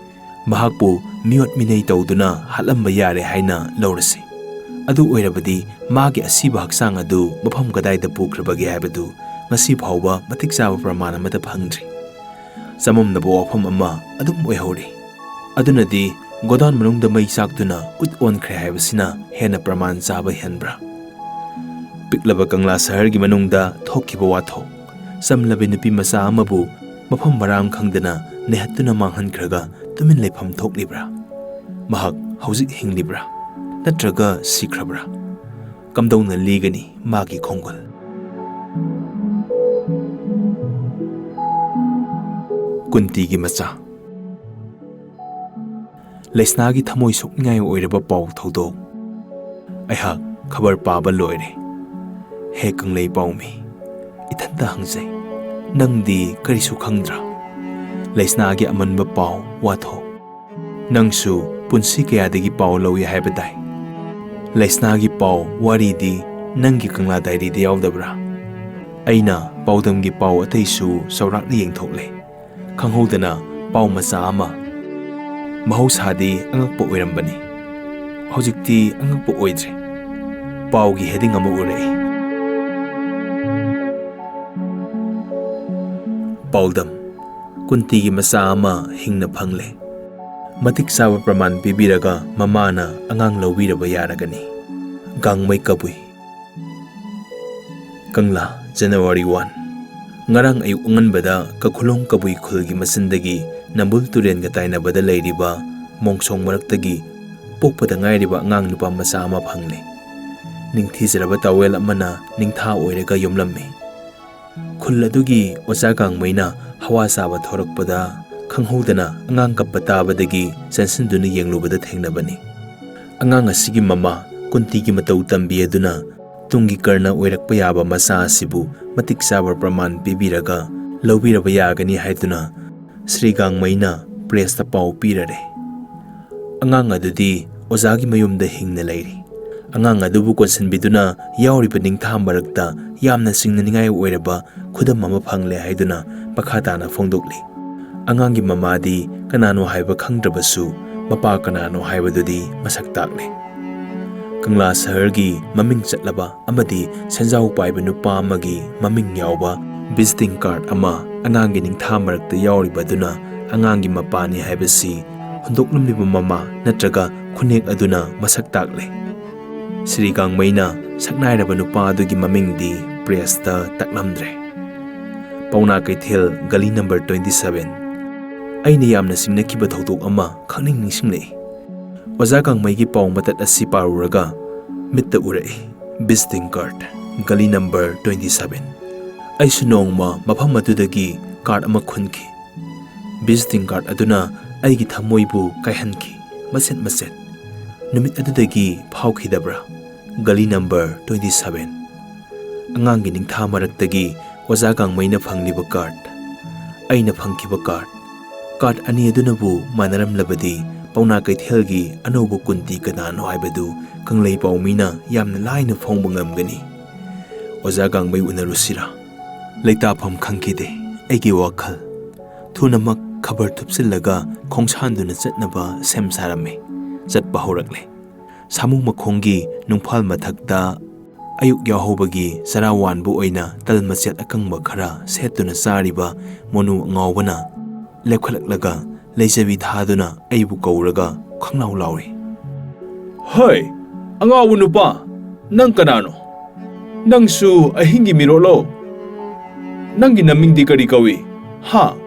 ꯃꯍꯥꯛꯄꯨ ꯃꯤꯑꯣꯠ ꯃꯤꯅꯩ ꯇꯧꯗꯨꯅ ꯍꯥꯠꯂꯝꯕ ꯌꯥꯔꯦ ꯍꯥꯏꯅ ꯂꯧꯔꯁꯤ꯫ ꯑꯗꯨ ꯑꯣꯏꯔꯕꯗꯤ ꯃꯥꯒꯤ ꯑꯁꯤꯕ ꯍꯛꯆꯥꯡ ꯑꯗꯨ ꯃꯐꯝ ꯀꯗꯥꯏꯗ ꯄꯨꯈ꯭ꯔꯕꯒꯦ ꯍꯥꯏꯕꯗꯨ ꯉꯁꯤ ꯐꯥꯎꯕ ꯃꯇꯤꯛ ꯆꯥꯕ ꯄ꯭ꯔꯃꯥꯟ ꯑꯃꯠꯇ ꯐꯪꯗ꯭ꯔꯤ꯫ ꯆꯃꯝꯅꯕ ꯋꯥꯐꯝ ꯑꯃ ꯑꯗꯨꯝ ꯑꯣꯏꯍꯧꯔꯤ꯫ ꯑꯗꯨꯅꯗꯤ ꯒꯣꯗꯥꯎꯟ ꯃꯅꯨꯡꯗ ꯃꯩ ꯆꯥꯛꯇꯨꯅ ꯎꯠ ꯑꯣꯟꯈ꯭ꯔꯦ ꯍꯥꯏꯕꯁꯤꯅ ꯍꯦꯟꯅ ꯄ꯭ꯔꯃꯥꯟ ꯆꯥꯕ ꯍꯦꯟꯕ꯭ꯔꯥ? ꯄꯤꯛꯂꯕ ꯀꯪꯂꯥ ꯁꯍꯔꯒꯤ ꯃꯅꯨꯡꯗ ꯊꯣꯛꯈꯤꯕ ꯋꯥꯊꯣꯛ, ꯆꯝꯂꯕꯤ ꯅꯨꯄꯤ ꯃꯆꯥ ꯑꯃꯕꯨ ꯃꯐꯝ ꯃꯔꯥꯡ ꯈꯪꯗꯅ ꯅꯩꯍꯠꯇꯨꯅ ꯃꯥꯡꯍꯟꯈ꯭ꯔꯒ ꯇꯨꯃꯤꯟ ꯂꯩꯐꯝ ꯊꯣꯛꯂꯤꯕ꯭ꯔꯥ? ꯃꯍꯥꯛ ꯍꯧꯖꯤꯛ ꯍꯤꯡꯂꯤꯕ꯭ꯔꯥ? ꯅꯠꯇ꯭ꯔꯒ ꯁꯤꯈ꯭ꯔꯕ꯭ꯔꯥ? ꯀꯝꯗꯧꯅ ꯂꯤꯒꯅꯤ ꯃꯥꯒꯤ ꯈꯣꯡꯒꯨꯜ? ꯀꯨꯟꯇꯤꯒꯤ ꯃꯆꯥ꯫ ꯂꯩꯁꯅꯥꯒꯤ ꯊꯃꯣꯏ ꯁꯣꯛꯅꯤꯡꯉꯥꯏ ꯑꯣꯏꯔꯕ ꯄꯥꯎ ꯊꯧꯗꯣꯛ꯫ ꯑꯩꯍꯥꯛ ꯈꯕꯔ ꯄꯥꯕ ꯂꯣꯏꯔꯦ꯫ ꯍꯦ ꯀꯪꯂꯩ ꯄꯥꯎꯃꯤ, ꯏꯊꯟꯇ ꯍꯪꯖꯩ, ꯅꯪꯗꯤ ꯀꯔꯤꯁꯨ ꯈꯪꯗ꯭ꯔꯥ? ꯂꯩꯁꯅꯥꯒꯤ ꯑꯃꯟꯕ ꯄꯥꯎ ꯋꯥꯊꯣꯛ꯫ ꯅꯪꯁꯨ ꯄꯨꯟꯁꯤ ꯀꯌꯥꯗꯒꯤ ꯄꯥꯎ ꯂꯧꯏ ꯍꯥꯏꯕ ꯇꯥꯏ꯫ ꯂꯩꯁꯅꯥꯒꯤ ꯄꯥꯎ ꯋꯥꯔꯤꯗꯤ ꯅꯪꯒꯤ ꯀꯪꯂꯥ ꯗꯥꯏꯔꯤꯗ ꯌꯥꯎꯗꯕ꯭ꯔꯥ? ꯑꯩꯅ ꯄꯥꯎꯗꯝꯒꯤ ꯄꯥꯎ ꯑꯇꯩꯁꯨ ꯆꯥꯎꯔꯥꯛꯅ ꯌꯦꯡꯊꯣꯛꯂꯦ꯫ ꯈꯪꯍꯧꯗꯅ ꯄꯥꯎ ꯃꯆꯥ ꯑꯃ꯫ ꯃꯍꯧꯁꯥꯗꯤ ꯑꯉꯛꯄ ꯑꯣꯏꯔꯝꯕꯅꯤ꯫ ꯍꯧꯖꯤꯛꯇꯤ ꯑꯉꯛꯄ ꯑꯣꯏꯗ꯭ꯔꯦ꯫ ꯄꯥꯎꯒꯤ heading ꯑꯃ ꯎꯔꯛꯏ꯫ ꯄꯥꯎꯗꯝ: ꯀꯨꯟꯇꯤꯒꯤ ꯃꯆꯥ ꯑꯃ ꯍꯤꯡꯅ ꯐꯪꯂꯦ꯫ ꯃꯇꯤꯛ ꯆꯥꯕ ꯄ꯭ꯔꯃꯥꯟ ꯄꯤꯕꯤꯔꯒ ꯃꯃꯥꯅ ꯑꯉꯥꯡ ꯂꯧꯕꯤꯔꯕ ꯌꯥꯔꯒꯅꯤ꯫ ꯒꯥꯡꯃꯩ ꯀꯕꯨꯏ꯫ ꯀꯪꯂꯥ, January one꯫ ꯉꯔꯥꯡ ꯑꯌꯨꯛ ꯑꯉꯟꯕꯗ ꯀꯈꯨꯂꯣꯡ ꯀꯕꯨꯏ ꯈꯨꯜꯒꯤ ꯃꯆꯤꯟꯗꯒꯤ ꯅꯝꯕꯨꯜ ꯇꯨꯔꯦꯟꯒ ꯇꯥꯏꯅꯕꯗ ꯂꯩꯔꯤꯕ ꯃꯣꯡꯁꯣꯡ ꯃꯔꯛꯇꯒꯤ ꯄꯣꯛꯄꯗ ꯉꯥꯏꯔꯤꯕ ꯑꯉꯥꯡ ꯅꯨꯄꯥ ꯃꯆꯥ ꯑꯃ ꯐꯪꯂꯦ꯫ ꯅꯤꯡꯊꯤꯖꯔꯕ ꯇꯥꯋꯦꯜ ꯑꯃꯅ ꯅꯤꯡꯊꯥ ꯑꯣꯏꯔꯒ ꯌꯣꯝꯂꯝꯃꯤ꯫ ꯈꯨꯜ ꯑꯗꯨꯒꯤ ꯑꯣꯖꯥ ꯒꯥꯡꯃꯩꯅ ꯍꯋꯥ ꯆꯥꯕ ꯊꯣꯔꯛꯄꯗ ꯈꯪꯍꯧꯗꯅ ꯑꯉꯥꯡ ꯀꯞꯄ ꯇꯥꯕꯗꯒꯤ ꯆꯪꯁꯤꯟꯗꯨꯅ ꯌꯦꯡꯂꯨꯕꯗ ꯊꯦꯡꯅꯕꯅꯤ꯫ ꯑꯉꯥꯡ ꯑꯁꯤꯒꯤ ꯃꯃꯥ ꯀꯨꯟꯇꯤꯒꯤ ꯃꯇꯧ ꯇꯝꯕꯤ ꯑꯗꯨꯅ ꯇꯨꯡꯒꯤ ꯀꯔꯅ ꯑꯣꯏꯔꯛꯄ ꯌꯥꯕ ꯃꯆꯥ ꯑꯁꯤꯕꯨ ꯃꯇꯤꯛ ꯆꯥꯕ ꯄ꯭ꯔꯃꯥꯟ ꯄꯤꯕꯤꯔꯒ ꯂꯧꯕꯤꯔꯕ ꯌꯥꯒꯅꯤ ꯍꯥꯏꯗꯨꯅ ꯁ꯭ꯔꯤ ꯒꯥꯡꯃꯩꯅ pressꯇ ꯄꯥꯎ ꯄꯤꯔꯔꯦ꯫ ꯑꯉꯥꯡ ꯑꯗꯨꯗꯤ ꯑꯣꯖꯥꯒꯤ ꯃꯌꯨꯝꯗ ꯍꯤꯡꯅ ꯂꯩꯔꯤ꯫ ꯑꯉꯥꯡ ꯑꯗꯨꯕꯨ ꯀꯣꯟꯁꯤꯟꯕꯤꯗꯨꯅ ꯌꯥꯎꯔꯤꯕ ꯅꯤꯡꯊꯥ ꯃꯔꯛꯇ ꯌꯥꯝꯅ ꯆꯤꯡꯅꯅꯤꯡꯉꯥꯏ ꯑꯣꯏꯔꯕ ꯈꯨꯗꯝ ꯑꯃ ꯐꯪꯂꯦ ꯍꯥꯏꯗꯨꯅ ꯃꯈꯥ ꯇꯥꯅ ꯐꯣꯡꯗꯣꯛꯂꯤ꯫ ꯑꯉꯥꯡꯒꯤ ꯃꯃꯥꯗꯤ ꯀꯅꯥꯅꯣ ꯍꯥꯏꯕ ꯈꯪꯗ꯭ꯔꯕꯁꯨ, ꯃꯄꯥ ꯀꯅꯥꯅꯣ ꯍꯥꯏꯕꯗꯨꯗꯤ ꯃꯁꯛ ꯇꯥꯛꯂꯦ꯫ ꯀꯪꯂꯥ ꯁꯍꯔꯒꯤ ꯃꯃꯤꯡ ꯆꯠꯂꯕ ꯑꯃꯗꯤ ꯁꯦꯟꯖꯥꯎ ꯄꯥꯏꯕ ꯅꯨꯄꯥ ꯑꯃꯒꯤ ꯃꯃꯤꯡ ꯌꯥꯎꯕ visiting card ꯑꯃ ꯑꯉꯥꯡꯒꯤ ꯅꯤꯡꯊꯥ ꯃꯔꯛꯇ ꯌꯥꯎꯔꯤꯕ ꯑꯗꯨꯅ ꯑꯉꯥꯡꯒꯤ ꯃꯄꯥꯅꯤ ꯍꯥꯏꯕꯁꯤ ꯍꯨꯟꯗꯣꯛꯂꯝꯂꯤꯕ ꯃꯃꯥ ꯅꯠꯇ꯭ꯔꯒ ꯈꯨꯟꯅꯦꯛ ꯑꯗꯨꯅ ꯃꯁꯛ ꯇꯥꯛꯂꯦ꯫ ꯁ꯭ꯔꯤ ꯒꯥꯡꯃꯩꯅ ꯁꯛꯅꯥꯏꯔꯕ ꯅꯨꯄꯥ ꯑꯗꯨꯒꯤ ꯃꯃꯤꯡꯗꯤ pressꯇ ꯇꯥꯛꯂꯝꯗ꯭ꯔꯦ꯫ ꯄꯥꯎꯅꯥ ꯀꯩꯊꯦꯜ, ꯒꯂꯤ number twenty seven꯫ ꯑꯩꯅ ꯌꯥꯝꯅ ꯆꯤꯡꯅꯈꯤꯕ ꯊꯧꯗꯣꯛ ꯑꯃ ꯈꯪꯅꯤꯡ ꯅꯤꯡꯁꯤꯡꯂꯛꯏ꯫ ꯑꯣꯖꯥ ꯒꯥꯡꯃꯩꯒꯤ ꯄꯥꯎ ꯃꯇꯠ ꯑꯁꯤ ꯄꯥꯔꯨꯔꯒ ꯃꯤꯠꯇ ꯎꯔꯛꯏ꯫ Visiting card, ꯒꯂꯤ number twenty seven꯫ ꯑꯩꯁꯨ ꯅꯣꯡꯃ ꯃꯐꯝ ꯑꯗꯨꯗꯒꯤ card ꯑꯃ ꯈꯨꯟꯈꯤ꯫ Visiting card ꯑꯗꯨꯅ ꯑꯩꯒꯤ ꯊꯃꯣꯏꯕꯨ ꯀꯥꯏꯍꯟꯈꯤ, ꯃꯆꯦꯠ ꯃꯆꯦꯠ꯫ ꯅꯨꯃꯤꯠ ꯑꯗꯨꯗꯒꯤ ꯐꯥꯎꯈꯤꯗꯕ꯭ꯔꯥ? ꯒꯂꯤ number twenty seven꯫ ꯑꯉꯥꯡꯒꯤ ꯅꯤꯡꯊꯥ ꯃꯔꯛꯇꯒꯤ ꯑꯣꯖꯥ ꯒꯥꯡꯃꯩꯅ ꯐꯪꯂꯤꯕ card꯫ ꯑꯩꯅ ꯐꯪꯈꯤꯕ card꯫ Card ꯑꯅꯤ ꯑꯗꯨꯅꯕꯨ ꯃꯥꯟꯅꯔꯝꯂꯕꯗꯤ ꯄꯥꯎꯅꯥ ꯀꯩꯊꯦꯜꯒꯤ ꯑꯅꯧꯕ ꯀꯨꯟꯇꯤ ꯀꯅꯥꯅꯣ ꯍꯥꯏꯕꯗꯨ ꯀꯪꯂꯩ ꯄꯥꯎꯃꯤꯅ ꯌꯥꯝꯅ ꯂꯥꯏꯅ ꯐꯣꯡꯕ ꯉꯝꯒꯅꯤ꯫ ꯑꯣꯖꯥ ꯒꯥꯡꯃꯩ ꯎꯅꯔꯨꯁꯤꯔꯥ? ꯂꯩꯇꯥꯐꯝ ꯈꯪꯈꯤꯗꯦ ꯑꯩꯒꯤ ꯋꯥꯈꯜ꯫ ꯊꯨꯅꯃꯛ ꯈꯕꯔ ꯊꯨꯞꯆꯤꯜꯂꯒ ꯈꯣꯡꯁꯥꯟꯗꯨꯅ ꯆꯠꯅꯕ ꯁꯦꯝ ꯁꯥꯔꯝꯃꯤ꯫ ꯆꯠꯄ ꯍꯧꯔꯛꯂꯦ꯫ ꯁꯥꯃꯨ ꯃꯈꯣꯡꯒꯤ ꯅꯨꯡꯐꯥꯜ ꯃꯊꯛꯇ ꯑꯌꯨꯛ ꯌꯥꯍꯧꯕꯒꯤ ꯆꯔꯥ ꯋꯥꯟꯕ ꯑꯣꯏꯅ ꯇꯜ ꯃꯆꯦꯠ ꯑꯀꯪꯕ ꯈꯔ ꯁꯦꯠꯇꯨꯅ ꯆꯥꯔꯤꯕ ꯃꯣꯅꯨ ꯑꯉꯥꯎꯕꯅ ꯂꯦꯞꯈꯠꯂꯛꯂꯒ ꯂꯩꯖꯕꯤ ꯊꯥꯗꯨꯅ ꯑꯩꯕꯨ ꯀꯧꯔꯒ ꯈꯪꯂꯥꯎ ꯂꯥꯎꯔꯤ꯫ "ꯍꯣꯏ, ꯑꯉꯥꯎꯕ ꯅꯨꯄꯥ, ꯅꯪ ꯀꯅꯥꯅꯣ? ꯅꯪꯁꯨ ꯑꯍꯤꯡꯒꯤ ꯃꯤꯔꯣꯠꯂꯣ? ꯅꯪꯒꯤ ꯅꯃꯤꯡꯗꯤ ꯀꯔꯤ ꯀꯧꯏ? ꯍꯥ?"